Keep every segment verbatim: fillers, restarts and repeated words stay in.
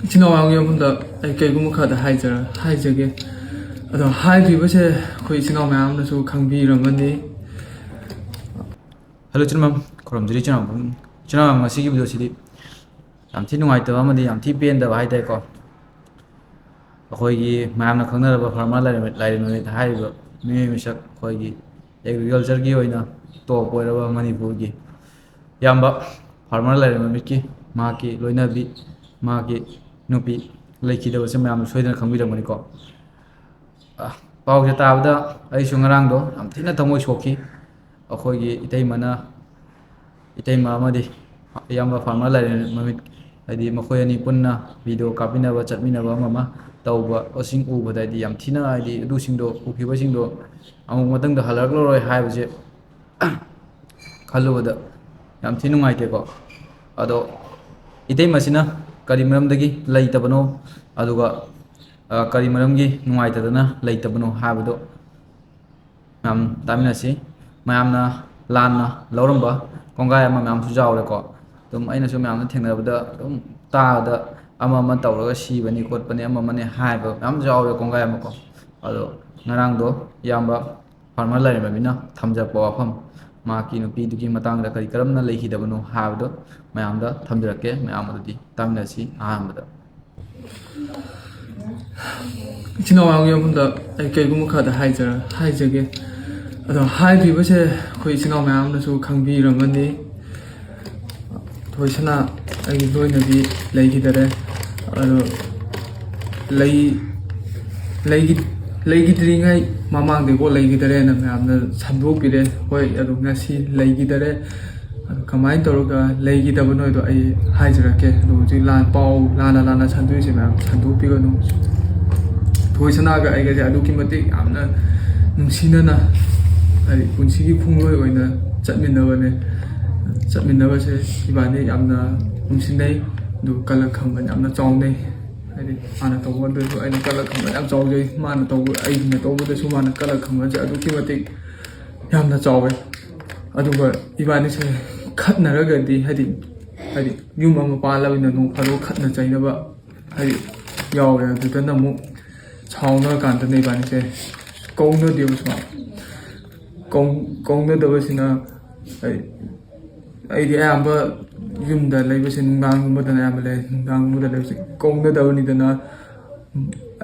ꯏꯆꯤꯟ ꯏꯅꯥꯎ ꯃꯌꯥꯝꯒꯤ ꯃꯐꯝꯗ ꯑꯩ ꯀꯩꯒꯨꯝꯕ ꯈꯔꯗ ꯍꯥꯏꯖꯔ ꯍꯥꯏꯖꯒꯦ꯫ ꯑꯗꯣ ꯍꯥꯏꯗ꯭ꯔꯤꯕꯁꯦ ꯑꯩꯈꯣꯏ ꯏꯆꯤꯟ ꯏꯅꯥꯎ ꯃꯌꯥꯝꯅꯁꯨ ꯈꯪꯕꯤꯔꯝꯃꯅꯤ꯫ ꯍꯜꯂꯣ ꯏꯆꯤꯟ ꯏꯅꯥꯎ, ꯈꯨꯔꯨꯝꯖꯔꯤ ꯏꯆꯤꯟ ꯏꯅꯥꯎ꯫ ꯏꯆꯤꯟ ꯏꯅꯥꯎ, ꯉꯁꯤꯒꯤ ꯚꯤꯗꯤꯑꯣꯁꯤꯗꯤ ꯌꯥꯝ ꯊꯤ ꯅꯨꯡꯉꯥꯏꯇꯕ ꯑꯃꯗꯤ ꯌꯥꯝ ꯊꯤ ꯄꯦꯟꯗꯕ ꯍꯥꯏꯇꯥꯔꯦꯀꯣ꯫ ꯑꯩꯈꯣꯏꯒꯤ ꯃꯌꯥꯝꯅ ꯈꯪꯅꯔꯕ ꯐꯥꯔꯃꯔ ꯂꯥꯏꯔꯦꯝ-, ꯂꯥꯏꯔꯦꯝꯕ ꯃꯤꯠ ꯍꯥꯏꯔꯤꯕ ꯃꯤꯑꯣꯏ ꯃꯁꯛ, ꯑꯩꯈꯣꯏꯒꯤ ꯑꯦꯒ꯭ꯔꯤꯀꯜꯆꯔꯒꯤ ꯑꯣꯏꯅ ꯇꯣꯞ ꯑꯣꯏꯔꯕ ꯃꯅꯤꯄꯨꯔꯒꯤ ꯏꯌꯥꯝꯕ ꯐꯥꯔꯃꯔ ꯂꯥꯏꯔꯦꯝꯕ ꯃꯤꯠꯀꯤ ꯃꯍꯥꯛꯀꯤ ꯂꯣꯏꯅꯕꯤ, ꯃꯍꯥꯛꯀꯤ ꯅꯨꯄꯤ ꯂꯩꯈꯤꯗꯕꯁꯦ ꯃꯌꯥꯝꯅ ꯁꯣꯏꯗꯅ ꯈꯪꯕꯤꯔꯝꯒꯅꯤꯀꯣ꯫ ꯑ, ꯄꯥꯎꯁꯦ ꯇꯥꯕꯗ ꯑꯩꯁꯨ ꯉꯔꯥꯡꯗꯣ ꯌꯥꯝ ꯊꯤꯅ ꯊꯃꯣꯏ ꯁꯣꯛꯈꯤ꯫ ꯑꯩꯈꯣꯏꯒꯤ ꯏꯇꯩꯃꯅ, ꯏꯇꯩꯃ ꯑꯃꯗꯤ ꯏꯌꯥꯝꯕ ꯐꯥꯔꯃꯔ ꯂꯥꯏꯔꯦꯝꯕ ꯃꯤꯠ, ꯍꯥꯏꯗꯤ ꯃꯈꯣꯏ ꯑꯅꯤ ꯄꯨꯟꯅ ꯚꯤꯗꯤꯑꯣ ꯀꯥꯞꯃꯤꯟꯅꯕ, ꯆꯠꯃꯤꯟꯅꯕ ꯑꯃ ꯑꯃ ꯇꯧꯕ, ꯑꯁꯤꯡ ꯎꯕꯗ ꯍꯥꯏꯗꯤ ꯌꯥꯝ ꯊꯤꯅ, ꯍꯥꯏꯗꯤ ꯑꯗꯨꯁꯤꯡꯗꯣ, ꯎꯈꯤꯕꯁꯤꯡꯗꯣ ꯑꯃꯨꯛ ꯃꯊꯪꯗ ꯍꯜꯂꯛꯂꯔꯣꯏ ꯍꯥꯏꯕꯁꯦ ꯈꯜꯂꯨꯕꯗ ꯌꯥꯝ ꯊꯤ ꯅꯨꯡꯉꯥꯏꯇꯦꯀꯣ꯫ ꯑꯗꯣ ꯏꯇꯩꯃꯁꯤꯅ ꯀꯔꯤ ꯃꯔꯝꯗꯒꯤ ꯂꯩꯇꯕꯅꯣ, ꯑꯗꯨꯒ, ꯑ, ꯀꯔꯤ ꯃꯔꯝꯒꯤ ꯅꯨꯡꯉꯥꯏꯇꯗꯅ ꯂꯩꯇꯕꯅꯣ ꯍꯥꯏꯕꯗꯣ ꯃꯌꯥꯝ ꯇꯥꯃꯤꯟꯅꯁꯤ꯫ ꯃꯌꯥꯝꯅ ꯂꯥꯟꯅ ꯂꯧꯔꯝꯕ ꯀꯣꯡꯒꯥꯏ ꯑꯃ ꯃꯌꯥꯝꯁꯨ ꯌꯥꯎꯔꯦꯀꯣ꯫ ꯑꯗꯨꯝ ꯑꯩꯅꯁꯨ ꯃꯌꯥꯝꯅ ꯊꯦꯡꯅꯕꯗ ꯑꯗꯨꯝ ꯇꯥꯕꯗ ꯑꯃ ꯑꯃ ꯇꯧꯔꯒ ꯁꯤꯕꯅꯤ ꯈꯣꯠꯄꯅꯤ ꯑꯃ ꯑꯃꯅꯤ ꯍꯥꯏꯕ ꯃꯌꯥꯝ ꯌꯥꯎꯔꯦ ꯀꯣꯡꯒꯥꯏ ꯑꯃꯀꯣ꯫ ꯑꯗꯣ ꯉꯔꯥꯡꯗꯣ ꯏꯌꯥꯝꯕ ꯐꯥꯔꯃꯔ ꯂꯥꯏꯔꯦꯝꯕ ꯃꯤꯠꯅ ꯊꯝꯖꯔꯛꯄ ꯋꯥꯐꯝ, ꯃꯍꯥꯛꯀꯤ ꯅꯨꯄꯤꯗꯨꯒꯤ ꯃꯇꯥꯡꯗ ꯀꯔꯤ ꯀꯔꯝꯅ ꯂꯩꯈꯤꯗꯕꯅꯣ ꯍꯥꯏꯕꯗꯣ ꯃꯌꯥꯝꯗ ꯊꯝꯖꯔꯛꯀꯦ꯫ ꯃꯌꯥꯝ ꯑꯗꯨꯗꯤ ꯇꯥꯃꯤꯟꯅꯁꯤ꯫ ꯑꯍꯥꯟꯕꯗ ꯏꯆꯤꯟ ꯏꯅꯥꯎ ꯃꯌꯥꯝꯒꯤ ꯃꯐꯝꯗ ꯑꯩ ꯀꯩꯒꯨꯝꯕ ꯈꯔꯗ ꯍꯥꯏꯖꯔ-, ꯍꯥꯏꯖꯒꯦ꯫ ꯑꯗꯣ ꯍꯥꯏꯗ꯭ꯔꯤꯕꯁꯦ ꯑꯩꯈꯣꯏ ꯏꯆꯤꯟ ꯏꯅꯥꯎ ꯃꯌꯥꯝꯅꯁꯨ ꯈꯪꯕꯤꯔꯝꯃꯅꯤ꯫ ꯊꯣꯏꯁꯅꯥ ꯑꯩꯒꯤ ꯂꯣꯏꯅꯕꯤ ꯂꯩꯈꯤꯗꯔꯦ꯫ ꯑꯗꯣ ꯂꯩ-, ꯂꯩꯈꯤ-, ꯂꯩꯈꯤꯗ꯭ꯔꯤꯉꯩ ꯃꯃꯥꯡꯗꯩꯀꯣ ꯂꯩꯈꯤꯗꯔꯦꯅ ꯃꯌꯥꯝꯅ ꯁꯟꯗꯣꯛꯄꯤꯔꯦ꯫ ꯍꯣꯏ, ꯑꯗꯨ ꯉꯁꯤ ꯂꯩꯈꯤꯗꯔꯦ꯫ ꯑꯗꯨ ꯀꯃꯥꯏꯅ ꯇꯧꯔꯒ ꯂꯩꯈꯤꯗꯕꯅꯣꯗꯣ ꯑꯩ ꯍꯥꯏꯖꯔꯛꯀꯦ꯫ ꯑꯗꯣ ꯍꯧꯖꯤꯛ ꯂꯥꯟ, ꯄꯥꯎ ꯂꯥꯟꯅ ꯂꯥꯟꯅ ꯁꯟꯗꯣꯛꯏꯁꯦ ꯃꯌꯥꯝ ꯁꯟꯗꯣꯛꯄꯤꯒꯅꯨ꯫ ꯊꯣꯏꯁꯅꯥꯒ ꯑꯩꯒꯁꯦ ꯑꯗꯨꯛꯀꯤ ꯃꯇꯤꯛ ꯌꯥꯝꯅ ꯅꯨꯡꯁꯤꯅꯅ, ꯍꯥꯏꯗꯤ ꯄꯨꯟꯁꯤꯒꯤ ꯈꯣꯡꯂꯣꯏ ꯑꯣꯏꯅ ꯆꯠꯃꯤꯟꯅꯕꯅꯦ꯫ ꯆꯠꯃꯤꯟꯅꯕꯁꯦ ꯏꯕꯥꯅꯤ ꯌꯥꯝꯅ ꯅꯨꯡꯁꯤꯅꯩ꯫ ꯑꯗꯨꯒ ꯀꯂꯛ ꯈꯝꯕꯟ ꯌꯥꯝꯅ ꯆꯥꯎꯅꯩ꯫ ꯍꯥꯏꯗꯤ ꯃꯥꯅ ꯇꯧꯕꯗꯁꯨ ꯑꯩꯅ ꯀꯂꯛ ꯈꯝꯕꯟ ꯌꯥꯝ ꯆꯥꯎꯖꯩ, ꯃꯥꯅ ꯇꯧꯕ, ꯑꯩꯅ ꯇꯧꯕꯗꯁꯨ ꯃꯥꯅ ꯀꯂꯛ ꯈꯝꯕꯟꯁꯦ ꯑꯗꯨꯛꯀꯤ ꯃꯇꯤꯛ ꯌꯥꯝꯅ ꯆꯥꯎꯋꯦ꯫ ꯑꯗꯨꯒ ꯏꯕꯥꯅꯤꯁꯦ ꯈꯠꯅꯔꯒꯗꯤ, ꯍꯥꯏꯗꯤ ꯍꯥꯏꯗꯤ ꯌꯨꯝ ꯑꯃ ꯄꯥꯜꯂꯕꯅꯤꯅ ꯅꯣꯡ ꯐꯥꯗꯣꯛ ꯈꯠꯅ ꯆꯩꯅꯕ ꯍꯥꯏꯗꯤ ꯌꯥꯎꯋꯦ꯫ ꯑꯗꯨꯗꯅ ꯑꯃꯨꯛ ꯁꯥꯎꯅꯔꯀꯥꯟꯗꯅ ꯏꯕꯥꯅꯤꯁꯦ ꯀꯧꯅꯗꯦꯕ ꯁꯨꯃꯥꯏꯅ꯫ ꯀꯧ-, ꯀꯧꯅꯗꯕꯁꯤꯅ ꯑꯩ, ꯑꯩꯗꯤ ꯑꯌꯥꯝꯕ ꯌꯨꯝꯗ ꯂꯩꯕꯁꯦ ꯅꯨꯡꯗꯥꯡꯒꯨꯝꯕꯗꯅ ꯑꯌꯥꯝꯕ ꯂꯩ꯫ ꯅꯨꯡꯗꯥꯡꯒꯨꯝꯕꯗ ꯂꯩꯕꯁꯦ ꯀꯧꯅꯗꯕꯅꯤꯗꯅ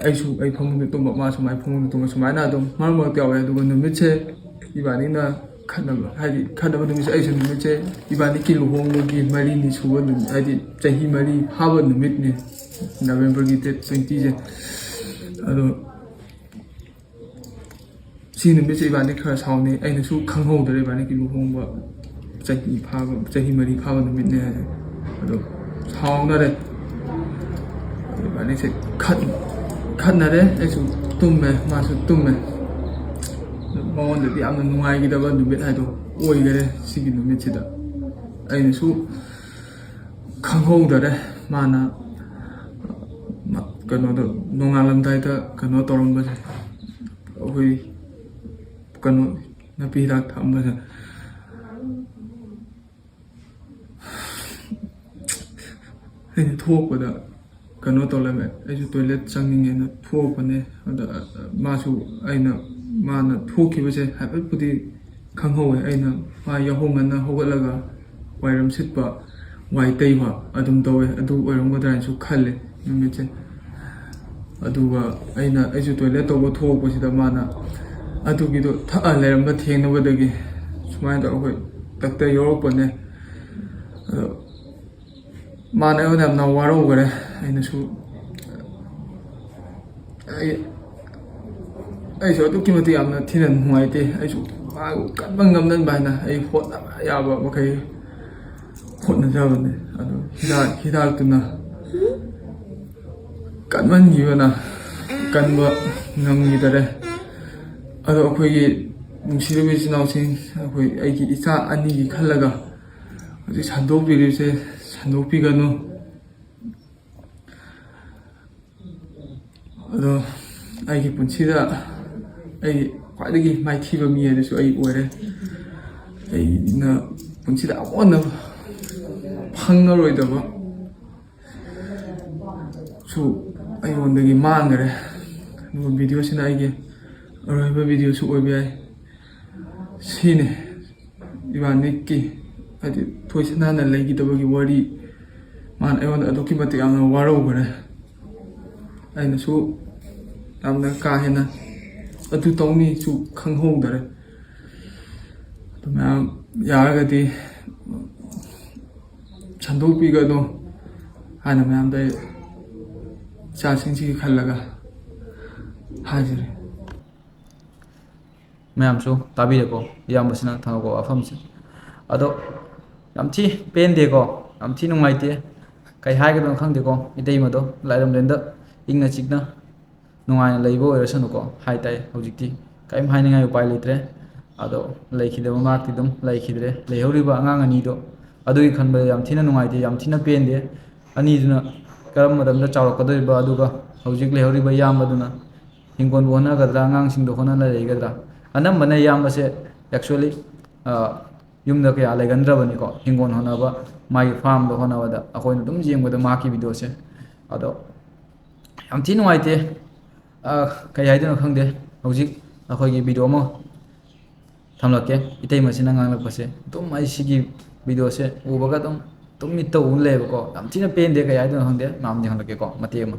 ꯑꯩꯁꯨ ꯑꯩ ꯐꯃꯨꯡꯗ ꯇꯨꯝꯕ, ꯃꯥꯁꯨ ꯃꯥꯏ ꯐꯃꯨꯡꯗ ꯇꯨꯝꯕ, ꯁꯨꯃꯥꯏꯅ ꯑꯗꯨꯝ ꯃꯔꯛ ꯃꯔꯛꯇ ꯌꯥꯎꯋꯦ꯫ ꯑꯗꯨꯒ ꯅꯨꯃꯤꯠꯁꯦ ꯏꯕꯥꯅꯤꯅ ꯈꯠꯅꯕ, ꯍꯥꯏꯗꯤ ꯈꯠꯅꯕ ꯅꯨꯃꯤꯠꯁꯦ ꯑꯩꯁꯨ ꯅꯨꯃꯤꯠꯁꯦ ꯏꯕꯥꯅꯤꯒꯤ ꯂꯨꯍꯣꯡꯕꯒꯤ ꯃꯔꯤꯅꯤ ꯁꯨꯕ ꯅꯨꯃꯤꯠ, ꯍꯥꯏꯗꯤ ꯆꯍꯤ ꯃꯔꯤ ꯐꯥꯕ ꯅꯨꯃꯤꯠꯅꯤ, ꯅꯕꯦꯝꯕꯔꯒꯤ date twenty ꯁꯦ꯫ ꯑꯗꯣ ꯁꯤ ꯅꯨꯃꯤꯠꯁꯦ ꯏꯕꯥꯅꯤ ꯈꯔ ꯁꯥꯎꯅꯩ꯫ ꯑꯩꯅꯁꯨ ꯈꯪꯍꯧꯗ꯭ꯔꯦ ꯏꯕꯥꯅꯤꯒꯤ ꯂꯨꯍꯣꯡꯕ ꯆꯍꯤ ꯐꯥꯕ, ꯆꯍꯤ ꯃꯔꯤ ꯐꯥꯕ ꯅꯨꯃꯤꯠꯅꯦ ꯍꯥꯏꯁꯦ꯫ ꯑꯗꯣ ꯁꯥꯎꯅꯔꯦ꯫ ꯑꯗꯣ ꯏꯕꯥꯅꯤꯁꯦ ꯈꯠ-, ꯈꯠꯅꯔꯦ꯫ ꯑꯩꯁꯨ ꯇꯨꯝꯃꯦ, ꯃꯥꯁꯨ ꯇꯨꯝꯃꯦ꯫ ꯑꯗꯣ ꯃꯉꯣꯟꯗꯗꯤ ꯌꯥꯝꯅ ꯅꯨꯡꯉꯥꯏꯈꯤꯗꯕ ꯅꯨꯃꯤꯠ ꯍꯥꯏꯗꯣ ꯑꯣꯏꯈꯔꯦ ꯁꯤꯒꯤ ꯅꯨꯃꯤꯠꯁꯤꯗ꯫ ꯑꯩꯅꯁꯨ ꯈꯪꯍꯧꯗꯔꯦ꯫ ꯃꯥꯅ ꯀꯩꯅꯣꯗꯣ ꯅꯣꯡꯉꯥꯜꯂꯝꯗꯥꯏꯗ ꯀꯩꯅꯣ ꯇꯧꯔꯝꯕꯁꯦ, ꯑꯩꯈꯣꯏ ꯀꯩꯅꯣ ꯅꯥꯄꯤ ꯍꯤꯗꯥꯛ ꯊꯛꯑꯝꯕꯁꯦ꯫ ꯑꯩꯅ ꯊꯣꯛꯄꯗ ꯀꯩꯅꯣ ꯇꯧꯔꯝꯃꯦ, ꯑꯩꯁꯨ toilet ꯆꯪꯅꯤꯡꯉꯦꯅ ꯊꯣꯛꯄꯅꯦ꯫ ꯑꯗ ꯃꯥꯁꯨ, ꯑꯩꯅ, ꯃꯥꯅ ꯊꯣꯛꯈꯤꯕꯁꯦ ꯍꯥꯏꯐꯦꯠꯄꯨꯗꯤ ꯈꯪꯍꯧꯋꯦ꯫ ꯑꯩꯅ ꯃꯥ ꯌꯥꯍꯧ ꯉꯟꯅ ꯍꯧꯒꯠꯂꯒ ꯋꯥꯏꯔꯝ ꯁꯤꯠꯄ, ꯋꯥꯏ ꯇꯩꯕ ꯑꯗꯨꯝ ꯇꯧꯋꯦ꯫ ꯑꯗꯨ ꯑꯣꯏꯔꯝꯒꯗ꯭ꯔꯥ ꯍꯥꯏꯅꯁꯨ ꯈꯜꯂꯦ ꯅꯨꯃꯤꯠꯁꯦ꯫ ꯑꯗꯨꯒ ꯑꯩꯅ, ꯑꯩꯁꯨ toilet ꯇꯧꯕ ꯊꯣꯛꯂꯛꯄꯁꯤꯗ ꯃꯥꯅ ꯑꯗꯨꯒꯤꯗꯣ ꯊꯛꯑ ꯂꯩꯔꯝꯕ ꯊꯦꯡꯅꯕꯗꯒꯤ ꯁꯨꯃꯥꯏꯅ ꯇꯧꯔꯒ ꯑꯩꯈꯣꯏ ꯗꯥꯛꯇꯔ ꯌꯧꯔꯛꯄꯅꯦ꯫ ꯑꯗꯣ ꯃꯥꯅ ꯑꯩꯉꯣꯟꯗ ꯌꯥꯝꯅ ꯋꯥꯔꯧꯈꯔꯦ꯫ ꯑꯩꯅꯁꯨ, ꯑꯩ, ꯑꯩꯁꯨ ꯑꯗꯨꯛꯀꯤ ꯃꯇꯤꯛ ꯌꯥꯝꯅ ꯊꯤꯅ ꯅꯨꯡꯉꯥꯏꯇꯦ꯫ ꯑꯩꯁꯨ ꯃꯥꯕꯨ ꯀꯟꯕ ꯉꯝꯅꯕ ꯍꯥꯏꯅ ꯑꯩ ꯍꯣꯠꯅꯕ ꯌꯥꯕ ꯃꯈꯩ ꯍꯣꯠꯅꯖꯕꯅꯦ꯫ ꯑꯗꯣ ꯍꯤꯗꯥꯛ, ꯍꯤꯗꯥꯛꯇꯨꯅ ꯀꯟꯃꯟꯈꯤꯕꯅ ꯀꯟꯕ ꯉꯝꯈꯤꯗꯔꯦ꯫ ꯑꯗꯣ ꯑꯩꯈꯣꯏꯒꯤ ꯅꯨꯡꯁꯤꯔꯕ ꯏꯆꯤꯟ ꯏꯅꯥꯎꯁꯤꯡ, ꯑꯩꯈꯣꯏ, ꯑꯩꯒꯤ ꯏꯆꯥ ꯑꯅꯤꯒꯤ ꯈꯜꯂꯒ ꯍꯧꯖꯤꯛ ꯁꯟꯗꯣꯛꯄꯤꯔꯤꯕꯁꯦ ꯁꯟꯗꯣꯛꯄꯤꯒꯅꯨ꯫ ꯑꯗꯣ ꯑꯩꯒꯤ ꯄꯨꯟꯁꯤꯗ ꯑꯩ ꯈ꯭ꯋꯥꯏꯗꯒꯤ ꯃꯥꯏꯊꯤꯕ ꯃꯤ ꯍꯥꯏꯗꯨꯁꯨ ꯑꯩ ꯑꯣꯏꯔꯦ꯫ ꯑꯩꯅ ꯄꯨꯟꯁꯤꯗ ꯑꯃꯨꯛ ꯍꯟꯅ ꯐꯪꯉꯔꯣꯏꯗꯕ ꯁꯨ ꯑꯩꯉꯣꯟꯗꯒꯤ ꯃꯥꯡꯈ꯭ꯔꯦ꯫ ꯑꯗꯨꯒ ꯚꯤꯗꯤꯑꯣꯁꯤꯅ ꯑꯩꯒꯤ ꯑꯔꯣꯏꯕ ꯚꯤꯗꯤꯑꯣꯁꯨ ꯑꯣꯏꯕ ꯌꯥꯏ꯫ ꯁꯤꯅꯤ ꯏꯕꯥꯅꯤꯀꯤ, ꯍꯥꯏꯗꯤ, ꯊꯣꯏꯁꯅꯥꯅ ꯂꯩꯈꯤꯗꯕꯒꯤ ꯋꯥꯔꯤ꯫ ꯃꯥꯅ ꯑꯩꯉꯣꯟꯗ ꯑꯗꯨꯛꯀꯤ ꯃꯇꯤꯛ ꯌꯥꯝꯅ ꯋꯥꯔꯧꯈ꯭ꯔꯦ꯫ ꯑꯩꯅꯁꯨ ꯌꯥꯝꯅ ꯀꯥ ꯍꯦꯟꯅ ꯑꯗꯨ ꯇꯧꯅꯤꯁꯨ ꯈꯪꯍꯧꯗꯔꯦ꯫ ꯑꯗꯨ ꯃꯌꯥꯝ ꯌꯥꯔꯒꯗꯤ ꯁꯟꯗꯣꯛꯄꯤꯒꯅꯨ ꯍꯥꯏꯅ ꯃꯌꯥꯝꯗ ꯑꯩ ꯏꯆꯥꯁꯤꯡꯁꯤꯒꯤ ꯈꯜꯂꯒ ꯍꯥꯏꯖꯔꯤ꯫ ꯃꯌꯥꯝꯁꯨ ꯇꯥꯕꯤꯔꯦꯀꯣ, ꯏꯌꯥꯝꯕꯁꯤꯅ ꯊꯝꯃꯛꯄ ꯋꯥꯐꯝꯁꯦ꯫ ꯑꯗꯣ ꯌꯥꯝ ꯊꯤ ꯄꯦꯟꯗꯦꯀꯣ, ꯌꯥꯝ ꯊꯤ ꯅꯨꯡꯉꯥꯏꯇꯦ꯫ ꯀꯩ ꯍꯥꯏꯒꯗꯕꯅꯣ ꯈꯪꯗꯦꯀꯣ, ꯏꯇꯩꯃꯗꯣ ꯂꯥꯏꯔꯝꯂꯦꯟꯗ ꯏꯪꯅ ꯆꯤꯛꯅ ꯅꯨꯡꯉꯥꯏꯅ ꯂꯩꯕ ꯑꯣꯏꯔꯁꯅꯨꯀꯣ ꯍꯥꯏ ꯇꯥꯏ꯫ ꯍꯧꯖꯤꯛꯇꯤ ꯀꯔꯤꯝ ꯍꯥꯏꯅꯤꯡꯉꯥꯏ ꯎꯄꯥꯏ ꯂꯩꯇ꯭ꯔꯦ꯫ ꯑꯗꯣ ꯂꯩꯈꯤꯗꯕ ꯃꯍꯥꯛꯇꯤ ꯑꯗꯨꯝ ꯂꯩꯈꯤꯗ꯭ꯔꯦ꯫ ꯂꯩꯍꯧꯔꯤꯕ ꯑꯉꯥꯡ ꯑꯅꯤꯗꯣ ꯑꯗꯨꯒꯤ ꯈꯟꯕꯗ ꯌꯥꯝ ꯊꯤꯅ ꯅꯨꯡꯉꯥꯏꯇꯦ, ꯌꯥꯝ ꯊꯤꯅ ꯄꯦꯟꯗꯦ꯫ ꯑꯅꯤꯗꯨꯅ ꯀꯔꯝꯕ ꯃꯇꯝꯗ ꯆꯥꯎꯔꯛꯀꯗꯧꯔꯤꯕ, ꯑꯗꯨꯒ ꯍꯧꯖꯤꯛ ꯂꯩꯍꯧꯔꯤꯕ ꯏꯌꯥꯝꯕꯗꯨꯅ ꯍꯤꯡꯒꯣꯜꯕꯨ ꯍꯣꯠꯅꯒꯗ꯭ꯔꯥ, ꯑꯉꯥꯡꯁꯤꯡꯗꯣ ꯍꯣꯠꯅ ꯂꯩꯒꯗ꯭ꯔꯥ? ꯑꯅꯝꯕꯅ ꯏꯌꯥꯝꯕꯁꯦ actually, ꯑ, ꯌꯨꯝꯗ ꯀꯌꯥ ꯂꯩꯒꯟꯗ꯭ꯔꯕꯅꯤꯀꯣ, ꯍꯤꯡꯒꯣꯜ ꯍꯣꯠꯅꯕ, ꯃꯥꯒꯤ ꯐꯥꯔꯝꯗ ꯍꯣꯠꯅꯕꯗ ꯑꯩꯈꯣꯏꯅ ꯑꯗꯨꯝ ꯌꯦꯡꯕꯗ ꯃꯍꯥꯛꯀꯤ ꯚꯤꯗꯤꯑꯣꯁꯦ꯫ ꯑꯗꯣ ꯌꯥꯝ ꯊꯤ ꯅꯨꯡꯉꯥꯏꯇꯦ꯫ ꯑ, ꯀꯩ ꯍꯥꯏꯗꯣꯏꯅꯣ ꯈꯪꯗꯦ꯫ ꯍꯧꯖꯤꯛ ꯑꯩꯈꯣꯏꯒꯤ ꯚꯤꯗꯤꯑꯣ ꯑꯃ ꯊꯝꯂꯛꯀꯦ, ꯏꯇꯩꯃꯁꯤꯅ ꯉꯥꯡꯂꯛꯄꯁꯦ꯫ ꯑꯗꯨꯝ ꯑꯩ ꯁꯤꯒꯤ ꯚꯤꯗꯤꯑꯣꯁꯦ ꯎꯕꯒ ꯑꯗꯨꯝ, ꯑꯗꯨꯝ ꯃꯤꯠꯇ ꯎ ꯂꯩꯌꯦꯕꯀꯣ꯫ ꯌꯥꯝ ꯊꯤꯅ ꯄꯦꯟꯗꯦ, ꯀꯩ ꯍꯥꯏꯗꯣꯏꯅꯣ ꯈꯪꯗꯦ꯫ ꯃꯌꯥꯝꯗ ꯍꯪꯂꯛꯀꯦꯀꯣ, ꯃꯇꯦꯛ ꯑꯃ꯫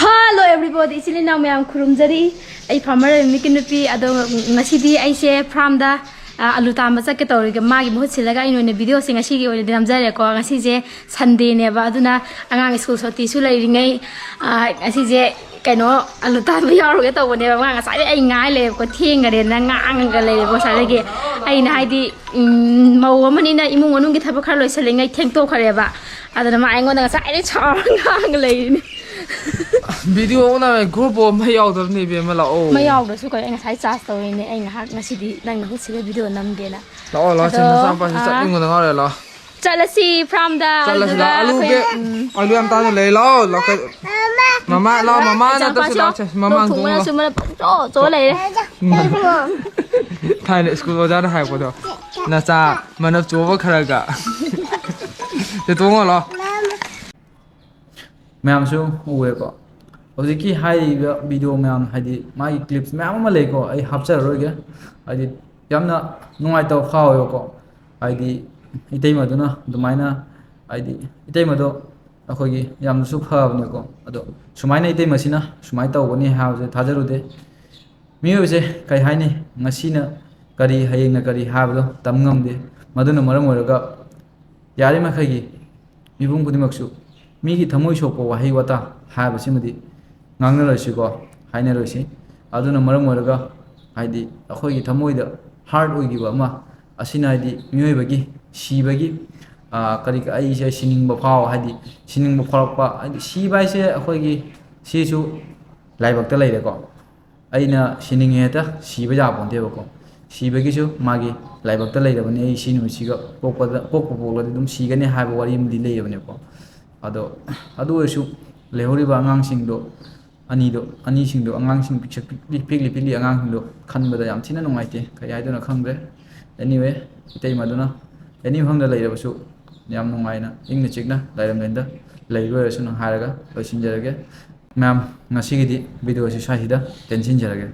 Hello everybody, ꯏꯆꯤꯜ ꯏꯅꯥꯎ ꯃꯌꯥꯝ ꯈꯨꯔꯨꯝꯖꯔꯤ꯫ ꯑꯩ farmer ꯅꯨꯃꯤꯠꯀꯤ ꯅꯨꯄꯤ꯫ ꯑꯗꯣ ꯉꯁꯤꯗꯤ ꯑꯩꯁꯦ ꯐꯥꯔꯝꯗ, ꯑ, ꯑꯂꯨ ꯇꯥꯟꯕ ꯆꯠꯀꯦ ꯇꯧꯔꯤꯒ ꯃꯥꯒꯤ ꯃꯍꯨꯠ ꯁꯤꯜꯂꯒ ꯑꯩꯅ ꯑꯣꯏꯅ ꯚꯤꯗꯤꯑꯣꯁꯦ ꯉꯁꯤꯒꯤ ꯑꯣꯏꯅꯗꯤ ꯅꯝꯖꯔꯦꯀꯣ꯫ ꯉꯁꯤꯁꯦ ꯁꯟꯗꯦꯅꯦꯕ, ꯑꯗꯨꯅ ꯑꯉꯥꯡ ꯁ꯭ꯀꯨꯜ ꯁꯨꯇꯤꯁꯨ ꯂꯩꯔꯤꯉꯩ, ꯑ, ꯉꯁꯤꯁꯦ ꯀꯩꯅꯣ, ꯑꯂꯨ ꯇꯥꯟꯕ ꯌꯥꯎꯔꯨꯒꯦ ꯇꯧꯕꯅꯦꯕ꯫ ꯃꯥ ꯉꯁꯥꯏꯗꯩ ꯑꯩ ꯉꯥꯏ ꯂꯩꯔꯦꯕꯀꯣ, ꯊꯦꯡꯈꯔꯦꯅ ꯉꯥꯡꯉꯒ ꯂꯩꯔꯦꯕꯀꯣ ꯉꯁꯥꯏꯗꯒꯤ꯫ ꯑꯩꯅ ꯍꯥꯏꯗꯤ, ꯎꯝ, ꯃꯧ ꯑꯃꯅꯤꯅ ꯏꯃꯨꯡ ꯃꯅꯨꯡꯒꯤ ꯊꯕꯛ ꯈꯔ ꯂꯣꯏꯁꯤꯜꯂꯤꯉꯩ ꯊꯦꯡꯇꯣꯛꯈ꯭ꯔꯦꯕ꯫ ꯑꯗꯨꯅ ꯃꯥ ꯑꯩꯉꯣꯟꯗ ꯉꯁꯥꯏꯗꯩ ꯁꯥꯎꯔꯒ ꯉꯥꯡꯉ ꯂꯩꯔꯤꯅꯦ꯫ ꯚꯤꯗꯤꯑꯣ ꯑꯣꯟꯅ group ꯑꯃ ꯌꯥꯎꯗꯕꯅꯦ ꯏꯕꯦꯝꯃ, ꯂꯥꯛꯑꯣ꯫ ꯃꯩ ꯌꯥꯎꯗ꯭ꯔꯁꯨ ꯀꯩꯅꯣ, ꯑꯩ ꯉꯁꯥꯏ charge ꯇꯧꯔꯤꯅꯦ꯫ ꯑꯩ ꯉꯥꯏꯍꯥꯛ ꯉꯁꯤꯗꯤ ꯅꯪ ꯅꯍꯨꯠ ꯁꯤꯜꯂ ꯚꯤꯗꯤꯑꯣ ꯅꯝꯒꯦꯅ꯫ ꯂꯥꯛꯑꯣ, ꯂꯥꯛꯑꯣ, ꯑꯗꯣ, ꯁꯤꯟ ꯅꯆꯥꯅꯨꯄꯥꯁꯤ ꯑꯥ, ꯆꯠꯅꯤꯡꯕꯗ ꯉꯥꯎꯔꯦ, ꯂꯥꯛꯑꯣ꯫ ꯆꯠꯂꯁꯤ ꯐꯥꯔꯝꯗ꯫ ꯆꯠꯂꯁꯤ, ꯑꯗꯨꯒ ꯂꯥꯛꯑꯣ꯫ ꯑꯂꯨ ꯑꯩꯈꯣꯏ, ꯕꯦ-, ꯎꯝ, ꯑꯂꯨ ꯌꯥꯝ ꯇꯥꯡꯅ ꯂꯩ, ꯂꯥꯛꯑꯣ, ꯂꯥꯛꯑꯣ꯫ ꯃꯃꯥ, ꯂꯥꯛꯑꯣ, ꯃꯃꯥ ꯏꯆꯥ ꯅꯠꯇ꯭ꯔꯁꯨ ꯅꯨꯄꯥꯁꯤꯌꯣ꯫ ꯂꯥꯛꯑꯣ, ꯁꯦ, ꯃꯃꯥ ꯂꯣꯛ ꯊꯨꯡꯕꯅ ꯍꯥꯡꯗꯣꯛꯑꯣ, ꯂꯥꯛꯑꯣ꯫ ꯁꯨꯝꯕꯅ ꯄꯨꯡꯆꯣ ꯆꯣ ꯂꯩꯔꯦ꯫ ꯎꯝ꯫ ꯊꯥꯏꯅ ꯁ꯭ꯀꯨꯜ ꯑꯣꯖꯥꯅ ꯍꯥꯏꯔꯛꯄꯗꯣ, "ꯅꯆꯥ ꯃꯅꯞ ꯆꯣꯕ ꯈꯔꯒ ꯁꯦ ꯇꯣꯡꯉꯣ ꯂꯥꯎ꯫ ꯃꯌꯥꯝꯁꯨ ꯎꯔꯦꯀꯣ꯫ ꯍꯧꯖꯤꯛꯀꯤ ꯍꯥꯏꯔꯤꯕ video ꯃꯌꯥꯝ, ꯍꯥꯏꯗꯤ ꯃꯥꯒꯤ clips ꯃꯌꯥꯝ ꯑꯃ ꯂꯩꯀꯣ, ꯑꯩ ꯍꯥꯞꯆꯔꯔꯣꯏꯒꯦ꯫ ꯍꯥꯏꯗꯤ ꯌꯥꯝꯅ ꯅꯨꯡꯉꯥꯏꯇꯕ ꯐꯥꯎꯋꯦꯕꯀꯣ꯫ ꯍꯥꯏꯗꯤ ꯏꯇꯩꯃꯗꯨꯅ ꯑꯗꯨꯃꯥꯏꯅ, ꯍꯥꯏꯗꯤ ꯏꯇꯩꯃꯗꯣ ꯑꯩꯈꯣꯏꯒꯤ ꯌꯥꯝꯅꯁꯨ ꯐꯕꯅꯦꯀꯣ꯫ ꯑꯗꯣ ꯁꯨꯃꯥꯏꯅ ꯏꯇꯩꯃꯁꯤꯅ ꯁꯨꯃꯥꯏꯅ ꯇꯧꯒꯅꯤ ꯍꯥꯏꯕꯁꯦ ꯊꯥꯖꯔꯨꯗꯦ꯫ ꯃꯤꯑꯣꯏꯕꯁꯦ ꯀꯩ ꯍꯥꯏꯅꯤ, ꯉꯁꯤꯅ ꯀꯔꯤ, ꯍꯌꯦꯡꯅ ꯀꯔꯤ ꯍꯥꯏꯕꯗꯣ ꯇꯝ ꯉꯝꯗꯦ꯫ ꯃꯗꯨꯅ ꯃꯔꯝ ꯑꯣꯏꯔꯒ ꯌꯥꯔꯤꯃꯈꯩꯒꯤ ꯃꯤꯄꯨꯝ ꯈꯨꯗꯤꯡꯃꯛꯁꯨ ꯃꯤꯒꯤ ꯊꯃꯣꯏ ꯁꯣꯛꯄ ꯋꯥꯍꯩ ꯋꯥꯇꯥ ꯍꯥꯏꯕꯁꯤꯃꯗꯤ ꯉꯥꯡꯅꯔꯣꯏꯁꯤꯀꯣ, ꯍꯥꯏꯅꯔꯣꯏꯁꯤ꯫ ꯑꯗꯨꯅ ꯃꯔꯝ ꯑꯣꯏꯔꯒ, ꯍꯥꯏꯗꯤ ꯑꯩꯈꯣꯏꯒꯤ ꯊꯃꯣꯏꯗ hurt ꯑꯣꯏꯈꯤꯕ ꯑꯃ, ꯑꯁꯤꯅ ꯍꯥꯏꯗꯤ ꯃꯤꯑꯣꯏꯕꯒꯤ ꯁꯤꯕꯒꯤ, ꯑꯥ, ꯀꯔꯤ, ꯑꯩꯁꯦ ꯁꯤꯅꯤꯡꯕ ꯐꯥꯎ, ꯍꯥꯏꯗꯤ ꯁꯤꯅꯤꯡꯕ ꯐꯥꯎꯔꯛꯄ, ꯍꯥꯏꯗꯤ ꯁꯤꯕ ꯍꯥꯏꯁꯦ ꯑꯩꯈꯣꯏꯒꯤ ꯁꯤꯁꯨ ꯂꯥꯏꯕꯛꯇ ꯂꯩꯔꯦꯀꯣ꯫ ꯑꯩꯅ ꯁꯤꯅꯤꯡꯉꯦ ꯍꯦꯛꯇ ꯁꯤꯕ ꯌꯥꯄꯣꯟꯇꯦꯕꯀꯣ꯫ ꯁꯤꯕꯒꯤꯁꯨ ꯃꯥꯒꯤ ꯂꯥꯏꯕꯛꯇ ꯂꯩꯔꯕꯅꯤ꯫ ꯑꯩ ꯁꯤ ꯅꯨꯃꯤꯠꯁꯤꯒ ꯄꯣꯛꯄꯗ, ꯄꯣꯛꯄ ꯄꯣꯛꯂꯗꯤ ꯑꯗꯨꯝ ꯁꯤꯒꯅꯤ ꯍꯥꯏꯕ ꯋꯥꯔꯤ ꯑꯃꯗꯤ ꯂꯩꯌꯦꯕꯅꯦꯀꯣ꯫ ꯑꯗꯣ ꯑꯗꯨ ꯑꯣꯏꯔꯁꯨ ꯂꯩꯍꯧꯔꯤꯕ ꯑꯉꯥꯡꯁꯤꯡꯗꯣ, ꯑꯅꯤꯗꯣ, ꯑꯅꯤꯁꯤꯡꯗꯣ, ꯑꯉꯥꯡꯁꯤꯡ ꯄꯤꯛꯁꯛ ꯄꯤꯛꯂꯤ, ꯄꯤꯛꯂꯤ ꯄꯤꯛꯂꯤ ꯑꯉꯥꯡꯁꯤꯡꯗꯣ ꯈꯟꯕꯗ ꯌꯥꯝ ꯊꯤꯅ ꯅꯨꯡꯉꯥꯏꯇꯦ꯫ ꯀꯔꯤ ꯍꯥꯏꯗꯣꯏꯅꯣ ꯈꯪꯗ꯭ꯔꯦ꯫ Anyway, ꯏꯇꯩꯃꯗꯨꯅ any ꯃꯐꯝꯗ ꯂꯩꯔꯕꯁꯨ ꯌꯥꯝ ꯅꯨꯡꯉꯥꯏꯅ, ꯏꯪꯅ ꯆꯤꯛꯅ ꯂꯥꯏꯔꯝꯂꯦꯟꯗ ꯂꯩꯕ ꯑꯣꯏꯔꯁꯅꯨ ꯍꯥꯏꯔꯒ ꯂꯣꯏꯁꯤꯟꯖꯔꯒꯦ꯫ ꯃꯌꯥꯝ, ꯉꯁꯤꯒꯤꯗꯤ video ꯑꯁꯤ ꯁ꯭ꯋꯥꯏꯁꯤꯗ ꯇꯦꯟꯁꯤꯟꯖꯔꯒꯦ꯫